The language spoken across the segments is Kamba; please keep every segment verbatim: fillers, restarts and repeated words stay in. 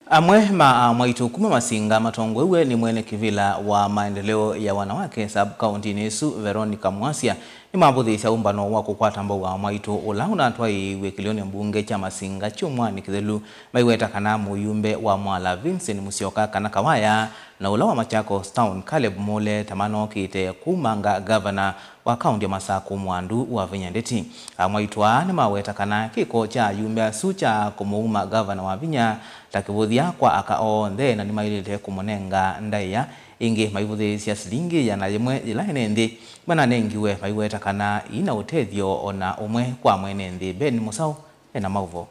Amwe ma amwaitũ kuma Masinga matongoew'e nĩ mwene kĩvĩla wa maendeleo ya wanawake sub-kaũntĩnĩ ĩsu, Veronica Mwasia, nĩmavũthĩĩsya ũmbano wa kũkwata mbau amwaitũ ũla ũnatwaĩĩw'e kĩlĩonĩ mbunge kya Masinga kyumwanĩ kĩthelu, maiweta kana mũyumbe wa Mwala Vincent Musyoka kana Kawaya na ũla wa Machakos Town Caleb Mule ta manokĩte kũumanga ngavana wa kaũntĩ ya Masakũ Mwandu Wavinya Ndeti. Amwaitũ aa nĩmaweta kana kĩko kya ayumbe asu kya kũmũuma ngavana Wavinya ta kĩvũthya kwa aka onthe, na nĩmaĩlĩte kũmũnenga ndaĩa ĩngĩ maivũthĩĩsya silingi ĩana yĩmwe yĩla ene nthĩ mananengiwe, maiweta kana ina ũtethyo o na ũmwe kwa mwene nthĩ. Ben Mũsaũ ena maũvoo.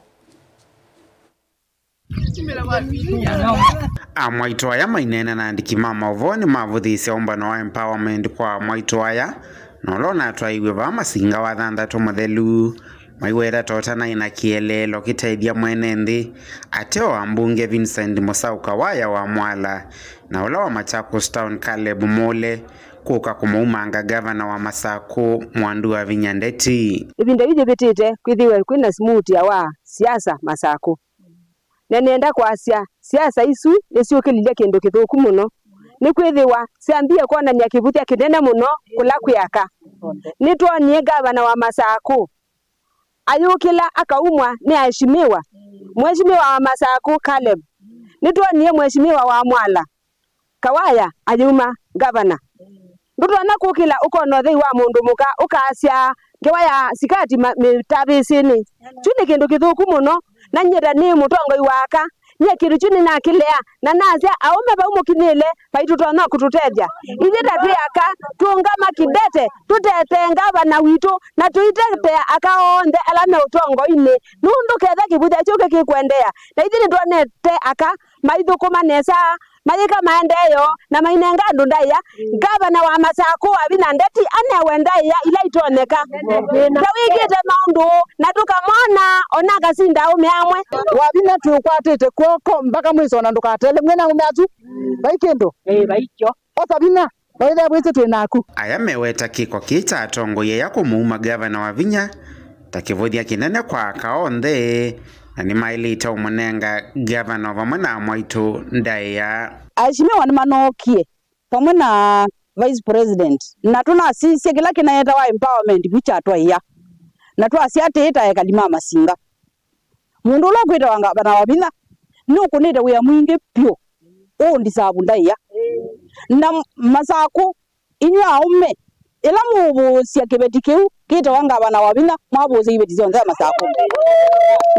Amwaitũ aya maineena na andĩki ma maũvoo nĩmavũthĩĩsya ũmbano wa empowerment kwa amwaitũ aya, na ũla ũnatwaĩiw'e vaa Masinga wa thanthatũ mũthelu. Maiweta tota naĩ na kĩeleelo kĩtethya mwene nthĩ, ateo ambunge Vincent Mũsaũ Kawaya wa Mwala na ũla wa Machakos Town Caleb Mule kũka kũmũumanga ngavana wa Masakũ Mwandu Wavinya Ndeti. Ĩvinda yu yĩvĩtĩte kwĩthĩwe kwĩna smoothia wa siasa Masakũ. Na nĩenda kwasya, siasa isu nĩsyũkĩlilye kĩndũ kĩthũku mũno, nĩkwĩthĩwa syambie kwonany'a kĩvũthya kĩnene mũno kũla kwĩ aka. Nĩtwonie ngavana wa Masakũ ayũkĩla akaumwa nĩ aheshimiwa, Mheshimiwa wa Masakũ Caleb. Nĩtwonie Mheshimiwa wa Mwala Kawaya ayuma ngavana. Ndũtonya kũkĩla ũkona ũthei wa mũndũ mũka ũkasya ngewa ya sikati ma- mĩtavĩsĩnĩ. Kyu nĩ kĩndũ kĩthũku mũno, na nyie ta nĩ mũtongoi wa aka, nyie kĩndũ kyu nĩnakĩlea, na nasya aũme vau mũkinyĩle vai tũtonya kũtũtethya. Ithyĩ ta twĩ aka, tũũngama kĩndete, tũtetee ngavana witũ, na tũitetea aka onthe ala me ũtongoinĩ, nũndũ ketha kĩvũthya kyu kĩkĩkũendeea, na ithyĩ nĩtwonete aka maithũkũma nesa, mayĩka maendeeo, na mainenga andũ ndaĩa. Ngavana wa Masakũ Wavinya Ndeti anewe ndaĩa ila itonyeka. Ta wĩkĩte maũndũ, na tũkamwona, ona akasinda aũme amwe. Wavinya tũkwatĩte kw'oko mpaka mwĩso, na ndũkatelemw'e nĩ aũme asu. Vai kĩndũ. Ĩĩ, vai kyo. Osa vinya. Vaithe wĩsĩ twĩ naku. Aya meweta kĩko kĩĩ kya atongoi aya kũmũuma ngavana Wavinya ta kĩvũthya kĩnene kwa aka onthe, na nĩmaĩlĩte ũmũnenga ngavana vamwe na amwaitũ ndaĩa. Aheshimiwa nĩmanookie vamwe na Vice President, na tũnasisye kĩla kĩneetawa empowerment vu kyatwaĩa, na twasya atĩĩ ta ekali ma Masinga. Mũndũ ũla ũkwĩtawa ngavana Wavinya nũkũnĩte wĩa mwingĩ vyũ ũũndisavu ndaĩa. Na Masakũ, inyw'ĩ aũme, ĩla mũũvũũsya kĩveti kĩu kĩtawa ngavana Wavinya, mwavũũsya iveti syonthe sya Masakũ.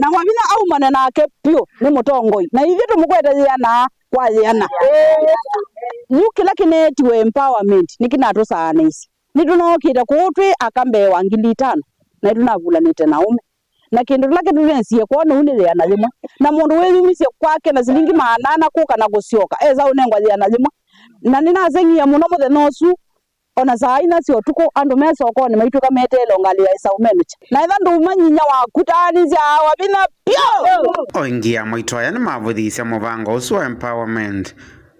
Na Wavinya aumane nake vyũ nĩ mũtongoi. Na ithyĩ tũmũkwete yĩana kwa yĩana. Yu kĩla kĩneetiwe empowerment nĩkĩnatũsaanĩisye. Nĩtũnookĩte kũũ twĩ aka mbee wa ngili itano, na nĩtũnavulanĩte na aũme. Na kĩndũ kĩla kĩtũnesie kwoo nĩu nĩ yĩana yĩmwe. Na mũndũ wĩyumisye kwake na silingi maana ana kũka na kũsyoka, esa ũnengwa yĩana yĩmwe. Na nĩnaseng'ie mũno mũthenya ũsu, o na saa inya sya ũtukũ, andũ me sokonĩ maitw'ĩka meteele o ngalĩ ya ĩsaũ menũkya. Na ethwa ndũũmanyinya waku, taanĩsya Wavinya vyũ! O ĩngĩ amwaitũ aya nĩmavũthĩĩsya mũvango ũsu wa empowerment.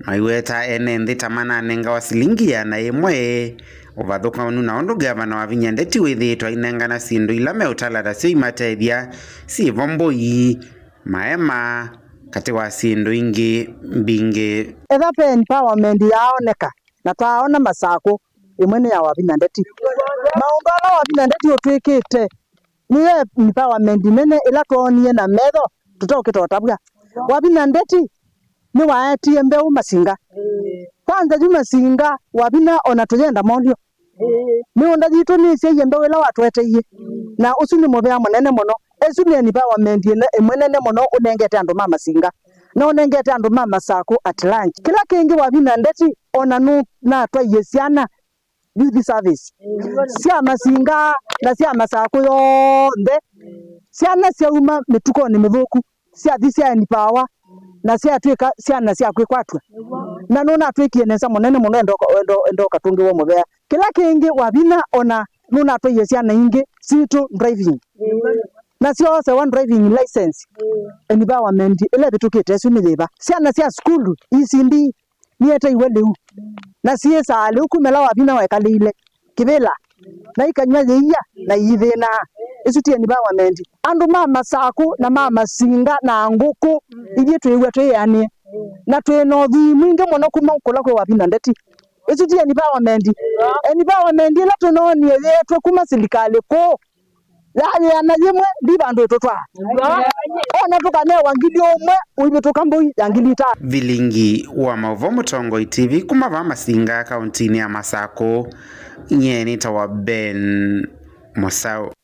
Maiweta ene nthĩ ta mananengawa silingi yĩana yĩmwe, ũvathũkanu na ũndũ ngavana Wavinya Ndeti wĩthĩĩtwe ainengana syĩndũ ila meũtala tasyo imatethya, syĩvo mbũi, maema, katĩ wa syĩndũ ingĩ mbingĩ. Etha ve empowerment yaaoneka, na twaaona Masakũ ĩmwe nĩ ya Wavinya Ndeti. Maũndũ ala Wavinya Ndeti ũtwĩkĩte, nĩyo empowerment nene ĩla twoonie na metho tũteũkĩta ũtavw'a. Wavinya Ndeti nĩwaetie mbeũ Masinga. Kwanza yu Masinga, Wavinya, o na tũyenda molyo. Mĩũnda yitũ nĩsyaie mbeũ ĩla watũeteie. Na ũsu nĩ mũvea mũnene mũno. Ĩsu nĩ empowerment ĩla ĩmwe nene mũno ũnengete andũ ma Masinga. Na ũnengete andũ ma Masakũ at large. Kĩla kĩngĩ, Wavinya Ndeti, o na nũnatwaie syana youth service sya Masinga na sya Masakũ yonthe. Syana syauma mĩtukonĩ mĩthũku, syathi sya empower, na syatw'ĩka syana sya kwĩkwatw'a. Na nũnatwĩkie nesa mũnene mũno, enda ũka-, enda, enda ũkatũngĩwe mũvea. Kĩla kĩngĩ, Wavinya, o na nũnatwaie syana ingĩ sitũ driving. Na syoosewa driving license. Empowerment ĩla ĩvĩtũkĩte ĩsu nĩ yĩva? Syana sya sukulu, E C D, nĩeteiwe lĩu. Na syĩsaa lĩu kuma ĩla Wavinya wekalĩile kĩvĩla, na ikanyw'a yĩia, na iithĩnaa. Ĩsu ti empowerment. Andũ ma Masakũ na ma Masinga na Ngũkũ, ithyĩ twĩw'a twĩanĩe. Na twĩ na ũthwii mwingĩ mũno kuma kũla kwĩ wavinda ndeti. Ĩsu ti empowerment. Empowerment ĩla tũnoonie yeetwe kuma silikalĩ kũũ. Yayĩana yĩmwe, ndi vandũ ĩtũtwaa. Ona tũkanewa ngili ũmwe, ũivĩtũka mbũi ya ngili itano. Vilingi wa maũvoo Mũtongoi T V kuma vaa Masinga, kauntinĩ ya Masakũ, nyie nĩtawa Ben Mũsaũ.